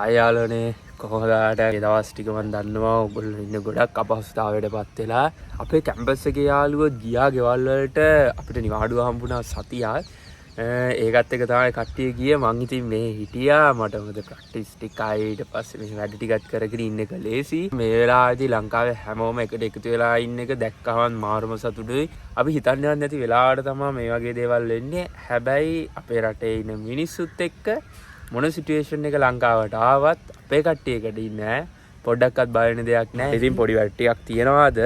Hi යාළුවනේ, කොහොමද ඔයාලට? මේ දවස් ටික මං දන්නවා ඔයගොල්ලෝ ඉන්න ගොඩක් අපහසුතාවයට පත් වෙලා. අපේ කැම්පස් එකේ යාළුවෝ ගියා ගෙවල් වලට. අපිට නිවාඩුව හම්බුණා සතියක්. ඒකත් එක තමයි කට්ටිය ගියේ. මං ඉතින් මේ හිටියා. මට මොකද ප්‍රැක්ටිස් ටිකයි ඊට පස්සේ මේ වැඩ ටිකත් කරගෙන ඉන්න එක ලේසි. මේ වෙලාවේදී ලංකාවේ හැමෝම එකට එකතු වෙලා ඉන්න එක දැක්කහම මාරුම සතුටුයි. අපි හිතන්නේවත් නැති වෙලාවට තමයි මේ වගේ දේවල් වෙන්නේ. හැබැයි අපේ රටේ ඉන්න මිනිස්සුත් එක්ක මොන සිටුේෂන් එක ලංකාවට ආවත් අපේ කට්ටියකට ඉන්නේ නෑ. පොඩ්ඩක්වත් බය වෙන දෙයක් නෑ. ඉතින් පොඩි වැඩ ටිකක් තියෙනවාද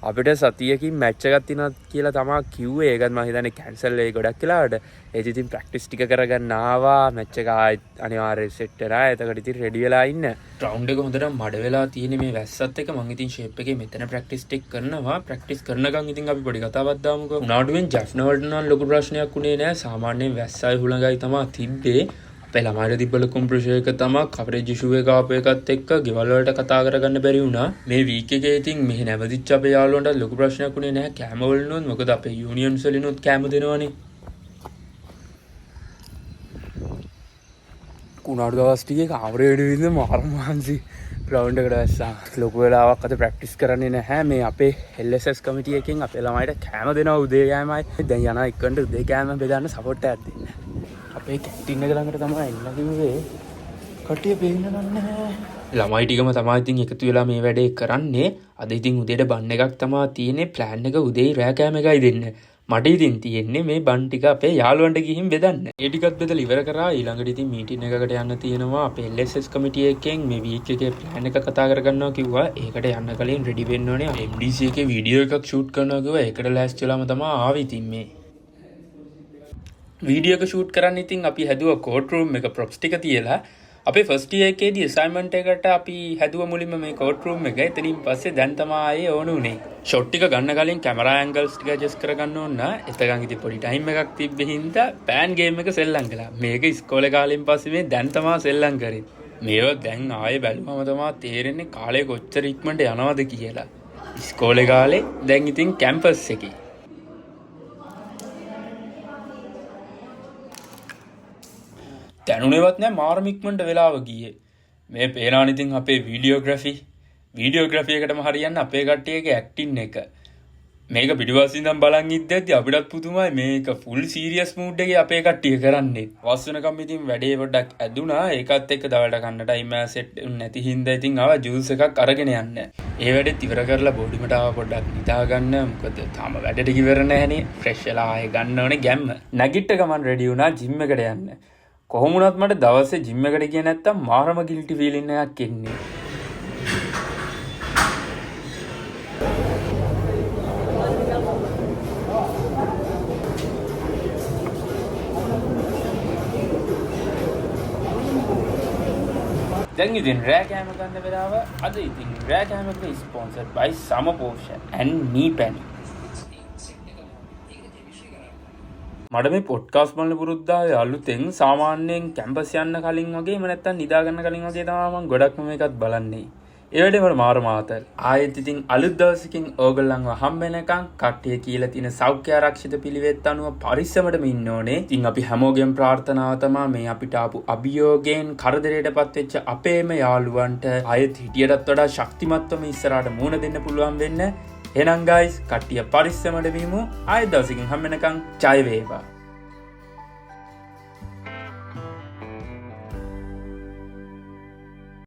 අපිට සතියකින් මැච් එකක් තියෙනවා කියලා තමා කිව්වේ. ඒකත් මං හිතන්නේ කැන්සල් වෙයි ගොඩක් වෙලාවට. ඒත් ඉතින් ප්‍රැක්ටිස් ටික කරගන්න ආවා. මැච් එක ආයෙත් අනිවාර්යයෙන් සෙට් වෙලා. එතකොට ඉතින් රෙඩි වෙලා ඉන්න. ග්‍රවුන්ඩ් එක හොඳට මඩ වෙලා තියෙන මේ වැස්සත් එක්ක මං ඉතින් ෂේප් එකේ මෙතන ප්‍රැක්ටිස් ටික කරනවා. ප්‍රැක්ටිස් කරනකන් ඉතින් අපි පොඩි කතාවක් දාමුකෝ. උනාඩුවෙන් ජැෆ්නා වලට නම් ලොකු ප්‍රශ්නයක් වුණේ නෑ. සාමාන්‍යයෙන් වැස්සයි හුළඟයි තමා තිබ්බේ. අපේ ළමයිට තිබ්බ ලොකුම ප්‍රෙෂර් එක තමා කවරේජ් ඉෂුව එක ආපු එකත් එක්ක ගෙවල් වලට කතා කරගන්න බැරි වුණා. මේ වීක් එකේ ඉතින් මෙහෙ නැවතිච්ච අපේ යාළුවන්ටත් ලොකු ප්‍රශ්නයක් වුණේ නෑ කෑම වලිනුත්. මොකද අපේ යුනියන්ස් වලිනුත් කෑම දෙනවනේ. කුණාටු දවස් ටිකේ කාමරේ වැඩ විදිහ මාර මහන්සි. ග්‍රවුන්ඩ් එකට වැස්සා. ලොකු වෙලාවක් අද ප්‍රැක්ටිස් කරන්නේ නැහැ. මේ අපේ LSS කමිටි එකෙන් අපේ ළමයිට කෑම දෙනවා උදේ කෑමයි. දැන් යනවා ඉක්මනට උදේ කෑම බෙදන්න සපෝට් එකක් දෙන්න. අපේ කැන්ටින් එක ළඟට තමයි එන්න කිව්වේ. කට්ටිය පේන්න නෑ. ළමයි ටිකම තමයි ඉතින් එකතු වෙලා මේ වැඩේ කරන්නේ. අද ඉතින් උදේට බන් එකක් තමා තියෙන්නේ. ප්ලෑන් එක උදේ රෑ කෑම එකයි දෙන්න. මට ඉතින් තියෙන්නේ මේ බන් ටික අපේ යාළුවන්ට ගිහින් බෙදන්න. ඒ ටිකත් බෙදලා ඉවර කරා. ඊළඟට ඉතින් මීටින් එකකට යන්න තියෙනවා. අපේ LSS කමිටි එකෙන් මේ වීක් එකේ ප්ලෑන් එක කතා කරගන්නවා කිව්වා. ඒකට යන්න කලින් රෙඩි වෙන්න ඕනේ. MDC එකේ වීඩියෝ එකක් ෂූට් කරනවා කිව්වා. ඒකට ලෑස්ති වෙලාම තමා ආවේ ඉතින් මේ. වීඩියෝ එක ෂූට් කරන්න ඉතින් අපි හැදුවා කෝට් රූම් එක ප්‍රොප්ස් ටික තියලා. අපේ ෆස්ට් ඉයර් එකේදී ඇසයින්මන්ට් එකට අපි හැදුව මුලින්ම මේ කෝට් රූම් එක. එතනින් පස්සේ දැන් තමා ආයේ ඕන උනේ. ෂොට් ටික ගන්න කලින් කැමරා ඇන්ගල්ස් ටික ඇඩ්ජස්ට් කරගන්න ඕන. එතකන් ඉතින් පොඩි ටයිම් එකක් තිබ්බ හින්දා පෑන් ගේම් එක සෙල්ලම් කළා. මේක ඉස්කෝලේ කාලෙන් පස්සේ මේ දැන් තමා සෙල්ලම් කරේ. මේවා දැන් ආයේ බැලුවම තමා තේරෙන්නේ කාලේ කොච්චර ඉක්මනට යනවද කියලා. ඉස්කෝලේ කාලේ දැන් ඉතින් කැම්පස් එකේ. දැනුනේවත් නෑ මාරම ඉක්මනට වෙලාව ගියේ. මේ පේනවනේ ඉතින් අපේ වීඩියෝග්‍රැෆි. වීඩියෝග්‍රැෆි එකටම හරියන්න අපේ කට්ටියගේ ඇක්ටින් එක. මේක පිටිපස්සින් ඉඳන් බලන් ඉද්දැද්දි අපිටත් පුදුමයි මේක ෆුල් සීරියස් මූඩ් එකේ අපේ කට්ටිය කරන්නේ. වස් වෙනකම් ඉතින් වැඩේ පොඩ්ඩක් ඇදුනා. ඒකත් එක්ක දවල්ට කන්න ටයිම් එක සෙට් නැති හින්දා ඉතින් ආවා ජූස් එකක් අරගෙන යන්න. ඒ වැඩෙත් ඉවර කරලා බෝඩිමට ආවා පොඩ්ඩක් නිදා ගන්න. මොකද තාම වැඩ ටික ඉවර නැහනේ. ෆ්‍රෙෂ් වෙලා ආයේ ගන්න ඕනේ ගැම්ම. නැගිට්ට ගමන් රෙඩි වුණා ජිම් එකට යන්න. කොහොම වුණත් මට දවසේ ජිම් එකට ගියේ නැත්තම් මාරම ගිල්ටි ෆීලින් එකක් එන්නේ. දැන් ඉතින් රෑ කෑම ගන්න වෙලාව. අද ඉතින් රෑ කෑමකට ස්පොන්සර්ඩ් බයි සමපෝෂ ඇන්ඩ් මීපැණි. මට මේ පොඩ්කාස්ට් බලන පුරුද්ද ආවේ අලුතෙන්. සාමාන්‍යයෙන් කැම්පස් යන්න කලින් වගේ එහෙම නැත්තම් නිදා ගන්න කලින් වගේ තමයි මං ගොඩක්ම මේකත් බලන්නේ. ඒ වැඩේ මට මාර මාතල්. ආයෙත් ඉතින් අලුත් දවසකින් ඕගොල්ලන්ව හම්බ වෙනකන් කට්ටිය කියලා තියෙන සෞඛ්‍ය ආරක්ෂිත පිළිවෙත් අනුව පරිස්සමටම ඉන්න ඕනේ. ඉතින් අපි හැමෝගෙම ප්‍රාර්ථනාව තමා මේ අපිට ආපු අභියෝගයෙන් කරදරයට පත්වෙච්ච අපේම යාළුවන්ට ආයෙත් හිටියටත් වඩා ශක්තිමත්වම ඉස්සරහට මුහුණ දෙන්න පුළුවන් වෙන්න. එහෙනම් ගයිස් කට්ටිය පරිස්සමට වීමු. ආයෙත් දවසකින් හම්බ වෙනකන් ජය වේවා.